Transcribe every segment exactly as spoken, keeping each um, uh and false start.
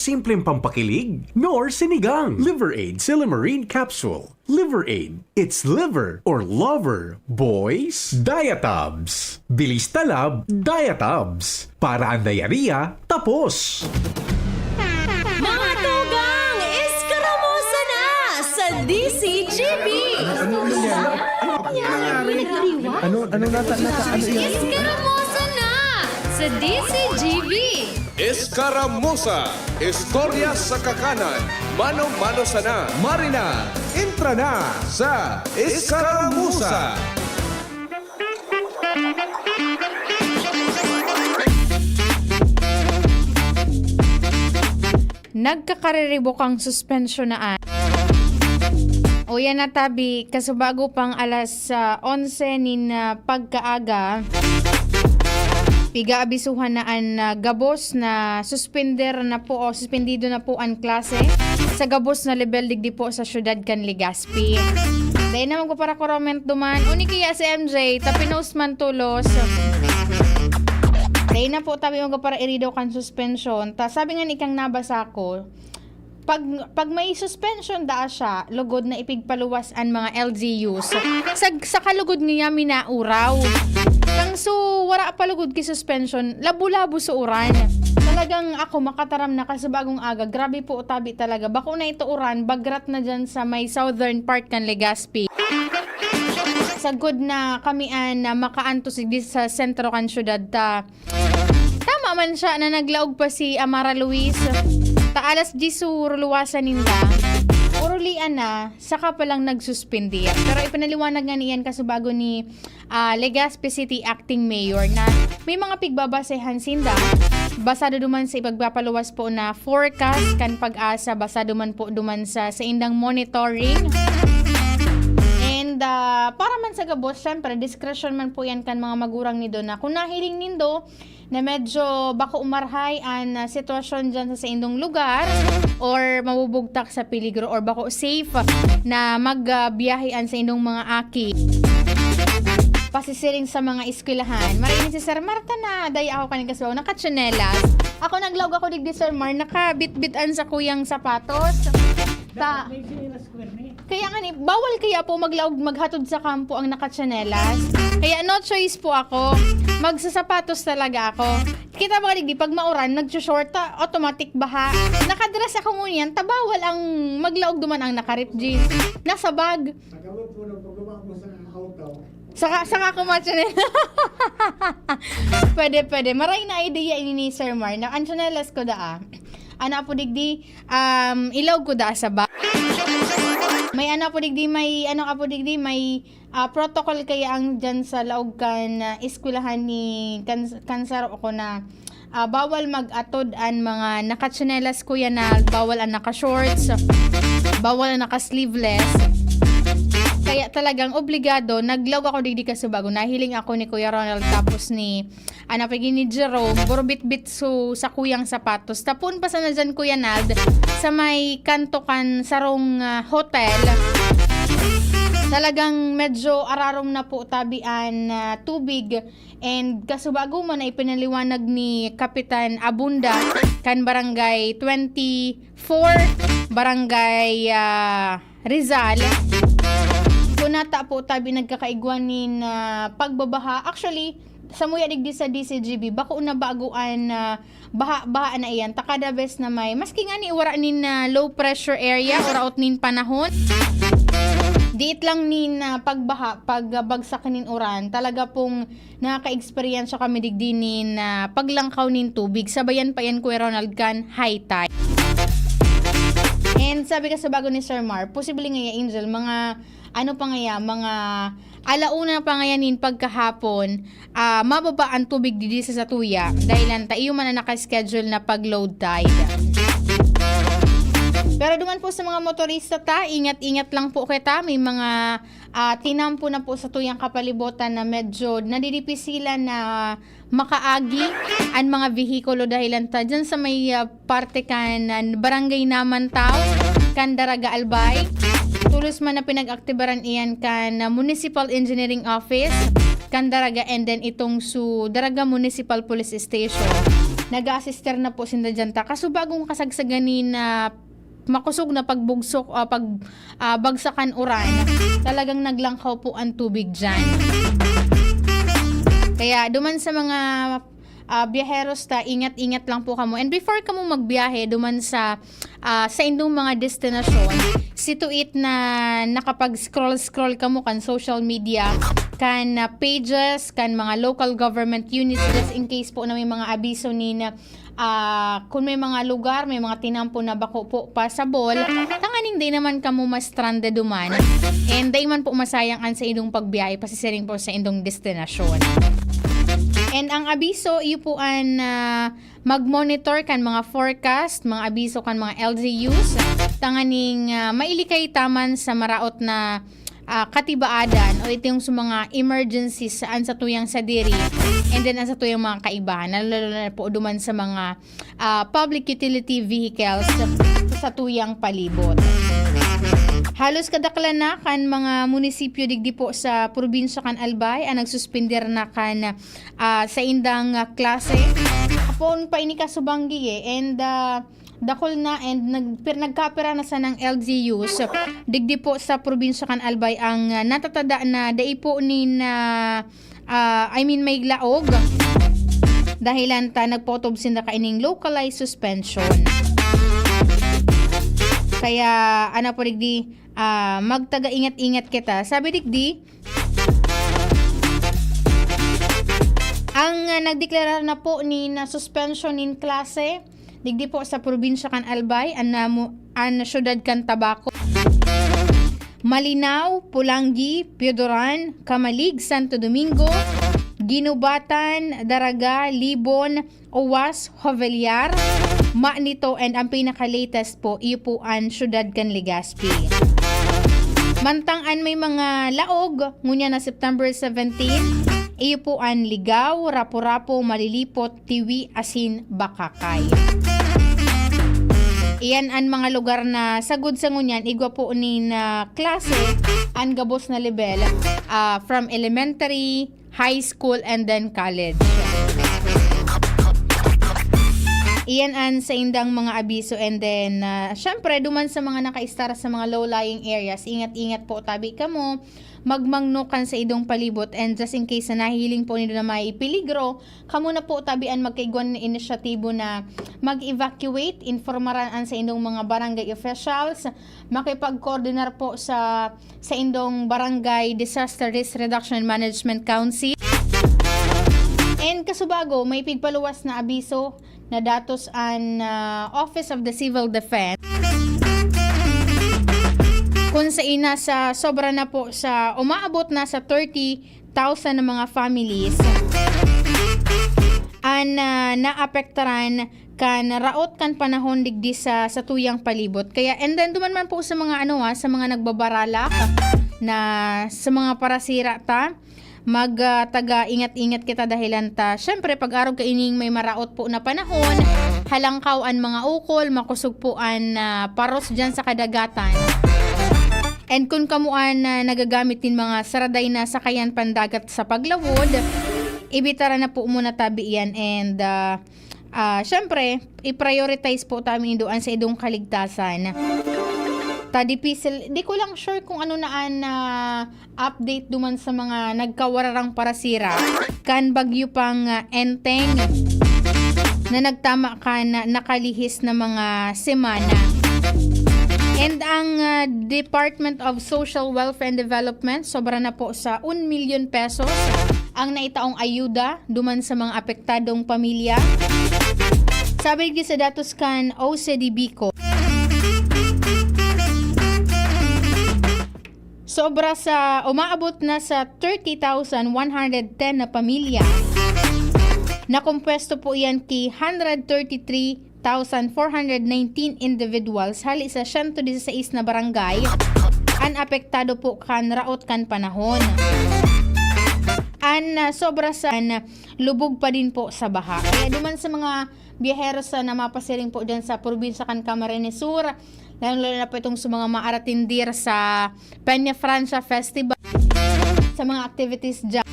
Simpleng pampakilig, nor sinigang. Liver Aid Silymarin Capsule. Liver Aid. It's liver or lover, boys. Diatabs. Bilis talab, Diatabs. Para ang diarrhea, tapos. Mga tugang, eskaramusa na sa D C G B! Ano, ano nangyari? Ano, ano nata, nata, ano yun? Eskaramusa na sa D C G B! Eskaramusa, istorya sa kakanan, mano-mano sana. Marina, entra na sa Eskaramusa. Nagkakariribok ang suspensyon na an. Uya na tabi, kasubago pang alas ah, onse nin ah, pagkaaga, pigaabisuhan na an ah, gabos na suspender na po o suspendido na po an klase sa gabos na level digdi po sa syudad kan Legazpi. Dahil na magpaparakurament duman, o ni kaya si M J, tapinos man tulos. Dahil na po tabi magpaparairido kan suspensyon. Ta sabi nga ni kang nabasa ko, pag, pag may suspension daa siya, lugod na ipigpaluwas an mga L G Us. Sa, sa kalugod niya, minauraw. Kang so, wara pa lugod ki suspension, labo-labo sa uran. Talagang ako, makataram na kasi bagong aga, grabe po tabi talaga. Bako na ito uran, bagrat na dyan sa may southern part kan Legazpi. Sagkod na kami an ah, makaantos digdi sa sentro kan syudad ta Tama man siya na naglaog pa si Amara Luis. Ta alas dyes su luwasan ninda. Urulian na, saka palang nagsuspindi. Pero ipinaliwanag nga niyan kasubago ni ah, Legazpi City Acting Mayor na may mga pigbabasehan sinda. Basado duman sa ipagpapaluwas po na forecast kan PAGASA, basado man po duman sa saindang monitoring. And ah, para man sa gabos, syempre, discretion man po yan kan mga magurang nindo na kung nahiling nindo na medyo bako umarhay an ah, sitwasyon dyan sa saindong lugar or mabubugtak sa peligro or bako safe na magbiyahe an saindong mga aki. Pasisiring sa mga eskwelahan. Maray ni si Sir Mar ta na, daya ako kaning kasubaw, nakatsinelas. Ako naglaog ako digdi, Sir Mar, nakabitbit an sakuyang sapatos. Ta, kaya nga ni, bawal kaya po maglaog, maghatod sa kampo ang nakatsinelas? Kaya no choice po ako, magsasapatos talaga ako. Kita mo digdi, pag mauran, nagsushort, ta, automatic baha. Nakadress ako ngunyan, ta bawal ang maglaog duman ang nakarip jeans. Nasa bag. Pagkabot mo ng pagbaba mo sa auto, Saka, saka ako matsunelas. Pwede, pwede. Maray na idea ini ni Sir Mar. Na, ang tsinelas ko daa. Ano po digdi? Um, ilaog ko daa sa ba? May ano po digdi? May ano ka po digdi? May ah, protocol kaya ang dyan sa laog kan ah, eskwelahan ni kan, kan saro ko na ah, bawal mag-atod an mga nakatsinelas, Kuya Nald, bawal ang naka-shorts, bawal ang naka-sleeveless. Kaya talagang obligado, naglaog ako digdi kasubago. Nahiling ako ni Kuya Ronald tapos ni, ano pa ni Jerome, puro bitbit su sakuyang sapatos. Tapon pa sana dyan, Kuya Nald, sa may kanto kan sarong ah, hotel. Talagang medyo ararom na po tabi an ah, tubig. And kasubago man na ipinaliwanag ni Kapitan Abunda kan Barangay twenty-four, Barangay ah, Rizal. Kunata po tabi nagkakaigwa nin ah, pagbabaha. Actually, samuya digdi sa D C G B, bako na bago an ah, baha-baha na iyan. Ta kada bes na may, maski nga ni wara nin ah, low pressure area o raot nin panahon, diit lang nin ah, pagbaha, pag ah, bagsak nin uran, talaga pong nakaka-eksperyensya kami digdi nin ah, paglangkaw nin tubig. Sabayan pa yan, Kuya Ronald, kan high tide. And sabi kasubago ni Sir Mar, posible nga ya, Angel, mga ano pa nga ya, mga alauna pa nga yan nin pagkahapon, ah, mababa ang tubig digdi sa satuya, dahilan ta iyo man ang naka-schedule na pag-low tide. Pero duman po sa mga motorista ta, ingat-ingat lang po kita. May mga ah, tinampo na po sa tuyang kapalibutan na medyo nadidipisilan na makaagi an mga behikulo dahilan ta dyan sa may ah, parte kan ah, Barangay Namantaw, kan Daraga Albay. Tulos man na pinag-aktibaran iyan kan ah, Municipal Engineering Office, kan Daraga, and then itong su Daraga Municipal Police Station. nag-a-assister na po sinda dyan ta. Kaso bagong kasagsagan ni na makosog na pagbugsok, ah, pag, ah, bagsakan uran, talagang naglangkaw po ang tubig dyan. Kaya duman sa mga, ah, biyaheros ta, ingat-ingat lang po kamo. And before kamo magbiyahe, duman sa, ah, sa indong mga destinasyon, situit na nakapag-scroll-scroll kamo kan social media, kan, ah, pages, kan mga local government units, just in case po na may mga abiso ni na, ah, kung may mga lugar, may mga tinampo na bako po pasabol, tanganing di naman kamo ma-stranded duman. And di man po masayang an sa indong pagbiyahe, pasisiring po sa indong destinasyon. And ang abiso, iyo po an, ah, mag-monitor kan mga forecast, mga abiso kan mga L G Us, tanganing, ah, mailikay ta man sa maraot na, ah, katibaadan o itong sa mga emergencies saan sa tuyang sadiri, and then ang sa tuyang mga kaibahan, lalo, lalo na po duman sa mga, ah, public utility vehicles sa tuyang palibot. Halos kadaklan na kan mga munisipyo digdi po sa probinsya kan Albay ang nagsuspender na kan, ah, sa indang, ah, klase. Apon pa ini kasubanggi eh, and, ah, dakul na and nag-, pir-, nagkapira na sanang L G Us. Digdi po sa probinsya kan Albay ang, ah, natatada na dai po nin, ah, ah, I mean, may laog. Dahilan ta nagpotob sinda kaining localized suspension. Kaya, ana po digdi, ah, magtaga-ingat-ingat kita. Sabi digdi, ang, ah, nagdeklarar na po ni na suspension nin klase, digdi po sa probinsya kan Albay, an, ah, mu-, an syudad kan Tabaco, Malinao, Polangui, Piodoran, Camalig, Santo Domingo, Guinobatan, Daraga, Libon, Oas, Jovellar, Manito, and ang pinaka-latest po, iyo po an syudad kan Legazpi. Mantang an may mga laog, ngunyan na September seventeen, iyo po an Ligao, Rapu-Rapu, Malilipot, Tiwi, asin Bacacay. Iyan an mga lugar na sagud sa ngunyan, igwa po nin, ah, klase an gabos na level, ah, from elementary, high school, and then college. Iyan an sa indang mga abiso, and then, ah, syempre, duman sa mga nakaistar sa mga low-lying areas, ingat-ingat po tabi kamo, magmangno kan sa idong palibot, and just in case na nahihiling po nindo na may peligro, kamo na po tabi an magkaigwa nin inisyatibo na mag-evacuate, informaran an sa indong mga barangay officials, makipagkoordinar po sa, sa indong Barangay Disaster Risk Reduction and Management Council. And kasubago, may pigpaluwas na abiso na datos an, ah, Office of the Civil Defense, kun sa ina sa sobra na po sa, umaabot na sa thirty thousand na mga families an, ah, naapektaran kan raot kan panahon digdi sa, sa tuyang palibot. Kaya, and then, duman man po sa mga, ano, ah, sa mga nagbabaralak na sa mga parasira ta, mag, ah, taga ingat-ingat kita dahilan ta, syempre, pag-arog kaining may maraot po na panahon, halangkaw an mga ukol, makosog po an, ah, paros dyan sa kadagatan. And kun kamo an, ah, nagagamit nin mga saraday na sakayan pandagat sa paglawod, ibitara na po muna tabi iyan, and, ah, ah, syempre, i-prioritize po tabi nindo an sa idong kaligtasan. Ta dipisil, di ko lang sure kung ano na an, ah, update duman sa mga nagkawararang parasira kan bagyo pang, ah, Enteng na nagtama kan nakalihis na mga semana. And ang, ah, Department of Social Welfare and Development, sobra na po sa un milyon pesos ang naitaong ayuda duman sa mga apektadong pamilya. Sabi digdi sa datos kan O C D Bicol, sobra sa, umaabot na sa thirty thousand one hundred ten na pamilya. Nakompuesto po iyan ki hundred thirty-three thousand four hundred nineteen individuals hali sa siyento disisais na barangay an apektado po kan raot kan panahon. An, ah, sobra sa, an, lubog pa din po sa baha. Kaya duman sa mga biyahero sa na mapasiring po dyan sa probinsya kan Camarines Sur, lalong-lalo na po itong sa mga maaratindir sa Peña Francia Festival, sa mga activities dyan.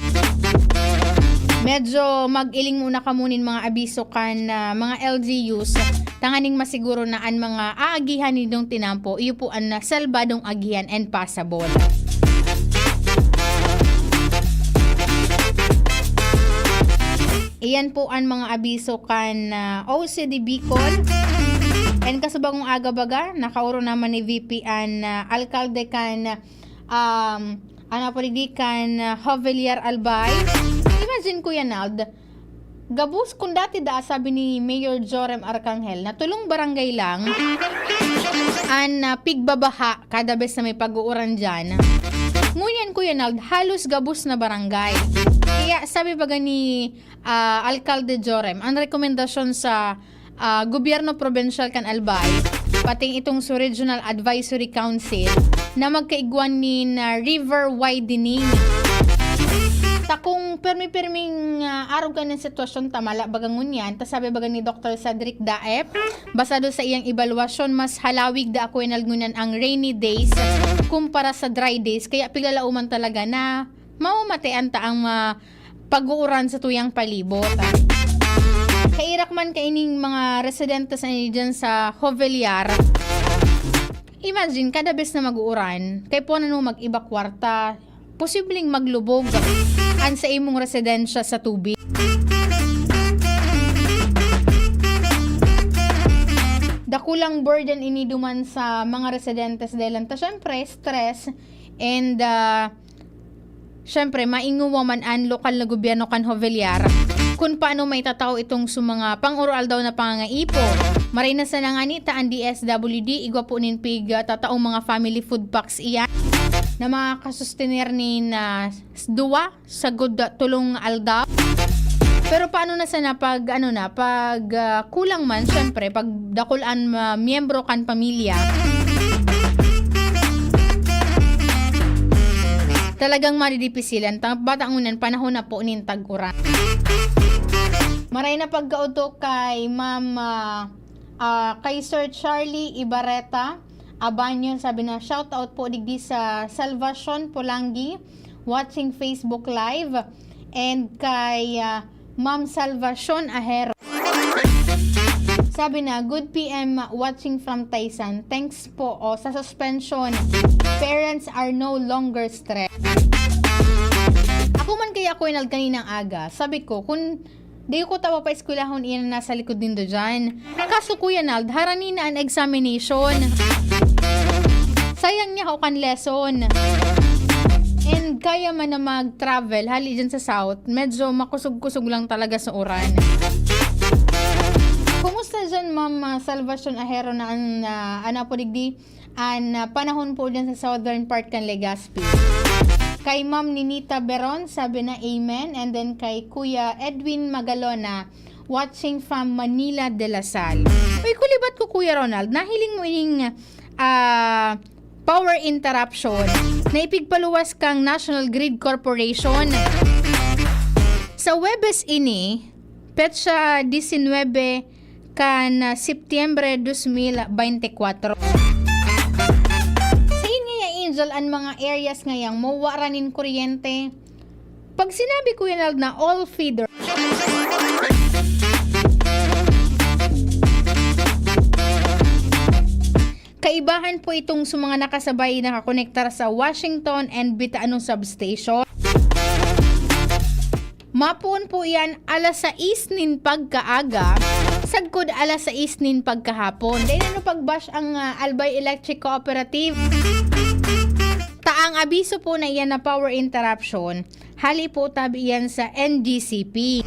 Medyo mag-iling muna kamo nin mga abiso kan, ah, mga L G Us, tanganing masiguro na an mga aagihan nindong tinampo, iyo po an, ah, salbadong agihan and passable. Iyan po an mga abiso kan, ah, O C D Bicol. And kasubagong aga baga, nakaoro naman ni V P an, ah, alkalde kan, um, ano po, digdi kan, ah, Jovellar Albay. Imagine, Kuya Nald, gabos kung dati daa, sabi ni Mayor Jorem Arcangel, na tulong barangay lang an, ah, pigbabaha kada bes na may pag-uuran dyan. Ngunyan, Kuya Nald, halos gabos na barangay. Kaya sabi baga ni, ah, Alkalde Jorem, ang rekomendasyon sa, ah, gobyerno probinsyal kan Albay, pating itong sa Regional Advisory Council, na magkaigwan nin, ah, river widening. Ta kung permi-perming, ah, arog kan sitwasyon, ta mala baga ngunyan, ta sabi baga ni Doktor Cedric Daep, basado sa iyang ebalwasyon, mas halawig daa, Kuya Nald, ngunyan ang rainy days kumpara sa dry days. Kaya piglalauman talaga na mamamatean ta ang, ah, pag-uuran sa tuyang palibot. Kairak man kaining mga residente sa dyan sa Jovellar. Imagine, kada bes na mag-uuran, kay puwan ano mag-iba kwarta, posibleng maglubog an sa imong residensya sa tubig. Dakulang burden ini duman sa mga residentes dahil ta, syempre, stress and, ah, syempre, maingowa man an lokal na gobyerno kan Jovellar kun paano maitatao itong sa mga pang-oroaldaw na pangangaipo. Maray na sana ngani ta an D S W D, igwa po nin pig, ah, tataong mga family food packs iyan na makakasustener nin, ah, duwa sagud tolong aldaw. Pero paano na sana pag, ano na, pag, ah, kulang man, syempre, pag dakul an, ah, miyembro kan pamilya, talagang madidipisilan. Ta-, bata ngunyan, panahon na po nin tag-uran. Maray na pagkaudto kay Ma'am, ah, ah, kay Sir Charlie Ibarreta Abanyo, sabi na, "Shout out po digdi sa Salvacion Polangui, watching Facebook Live." And kay, ah, Ma'am Salvacion Ahero. Sabi na, "Good P M, watching from Taysan. Thanks po, o, sa suspension. Parents are no longer stressed." Ako man kaya, Kuya Nald, kaninang aga, sabi ko, kung di ko ta papaeskwelahon iyan na nasa likod nindo dyan. Kaso, Kuya Nald, harani na an examination. Sayang niya ako kan lesson. And kaya man na mag-travel, hali dyan sa South, medyo makusog-kusog lang talaga sa uran. Kumusta dyan, Ma'am, ah, Salvacion Ahero, na an, ah, ano po digdi? An, ah, panahon po dyan sa southern part kan Legazpi? Kay Ma'am Ninita Beron, sabi na, "Amen." And then kay Kuya Edwin Magalona, watching from Manila de la Salle. Uy, kulibat ko, Kuya Ronald, nahiling mo ining, ah, power interruption na ipigpaluwas kang National Grid Corporation. Sa Huwebes ini, petsa disinwebe kan, ah, Setyembre dos mil bente kwatro. Sain ngaya, Angel, an mga areas ngayang mawaran nin kuryente? Pag sinabi, Kuya Nald, na all feeder, kaibahan po itong sa mga nakasabay nakakonektar sa Washington and Bitaano substation. Mapoon po iyan alas sais nin pagkaaga, sagkod alas sais nin pagkahapon. Dai na no pag-bash ang, ah, Albay Electric Cooperative. Ta ang abiso po na iyan na power interruption, hali po tabi iyan sa N G C P.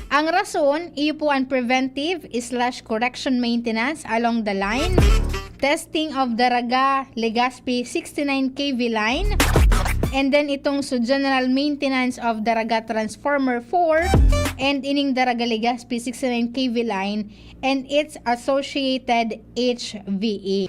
Ang rason, iyo po an preventive slash correction maintenance along the line, testing of Daraga Legazpi sixty-nine K V line, and then itong sa general maintenance of Daraga Transformer four and ining Daraga Legazpi sixty-nine K V line and its associated H V A.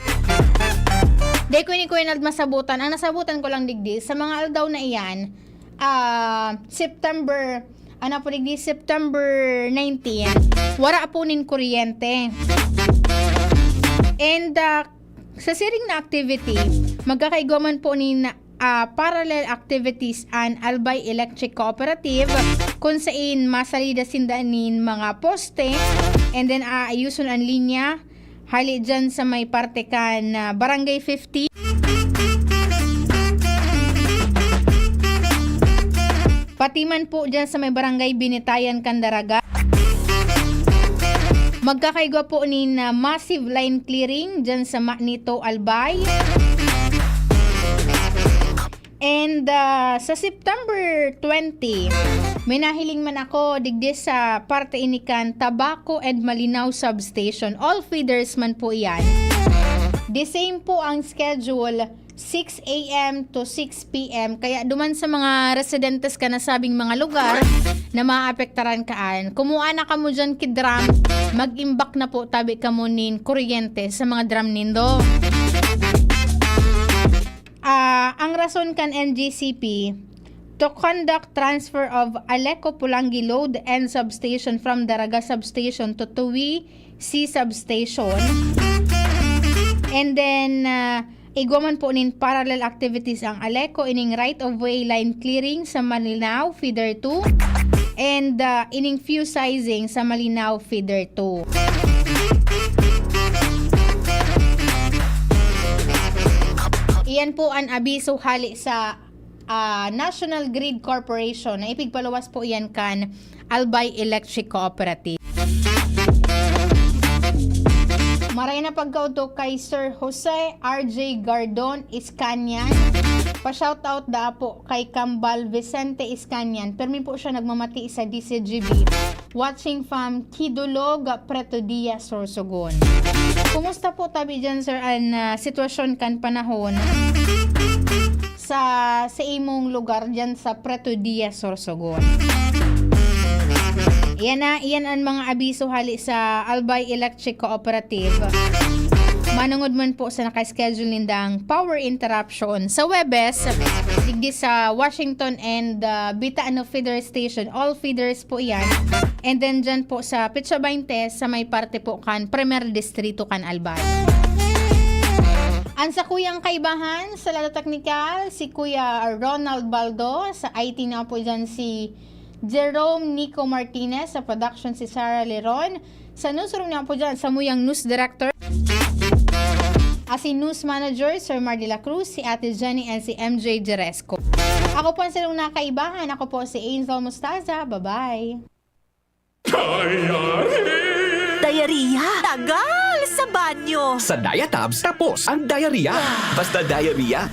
Dai ko ini, Kuya Nald, masabutan. Ang nasabutan ko lang digdi, sa mga aldaw na iyan, ah, September, ano po digdi, September nineteen, wara po nin kuryente. And, ah, sa siring na activity, magkakaigwa man po nin ah, parallel activities an Albay Electric Cooperative, kun sain masalida sinda nin mga poste, and then aayuson an linya hali dyan sa may parte kan, ah, Barangay fifty. Pati man po dyan sa may Barangay Binitayan kan Daraga. Magkakaigwa po nin, ah, massive line clearing dyan sa Magneto, Albay. And, ah, sa September twenty, may nahiling man ako digdi sa parte ini kan Tabaco and Malinao Substation. All feeders man po iyan. The same po ang schedule, six a m to six p m. Kaya duman sa mga residentes kan nasabing mga lugar na maapektaran kaan, kumua na kamo dyan ki drum, mag-imbak na po tabi kamo nin kuryente sa mga drum nindo. Ah, ang rason kan N G C P, to conduct transfer of Aleco Pulangi load and substation from Daraga Substation to Tuwi C Substation. And then, ah, igwa man po nin parallel activities ang Aleco, ining right of way line clearing sa Malinao Feeder two and, ah, ining fuse sizing sa Malinao Feeder two. Iyan po an abiso hali sa, ah, National Grid Corporation na ipigpaluwas po iyan kan Albay Electric Cooperative. Maray na pagkaudto kay Sir Jose R J Gardon Iskanyan. Pa-shoutout daa po kay Kambal Vicente Iskanyan. Permi po siya nagmamati sa D C G B. Watching from Kidulog, Preto Diaz, Sorsogon. Kumusta po tabi dyan, sir, an, ah, sitwasyon kan panahon sa, sa imong lugar dyan sa Preto Diaz, Sorsogon? Iyan na, iyan an mga abiso hali sa Albay Electric Cooperative. Manungod man po sa naka-schedule nindang power interruption sa Webes, digdi sa Washington and, ah, Bitano feeder station. All feeders po iyan. And then dyan po sa Petsa twenty, sa may parte po kan Primer Distrito kan Albay. Ang sakuyang kaibahan sa lado teknikal, si Kuya Ronald Baldo, sa I T na po dyan si Jerome Nico Martinez, sa production si Sarah Leron, sa newsroom na po dyan, samuyang news director, ah, si news manager, Sir Mar de la Cruz, si Ate Jenny, and si M J Jeresco. Ako po ang sarong nakaibahan. Ako po si Angel Mostaza. Bye-bye! Diarrhea? Tagal sa banyo! Sa Diatabs, tapos ang diarrhea. Basta diarrhea.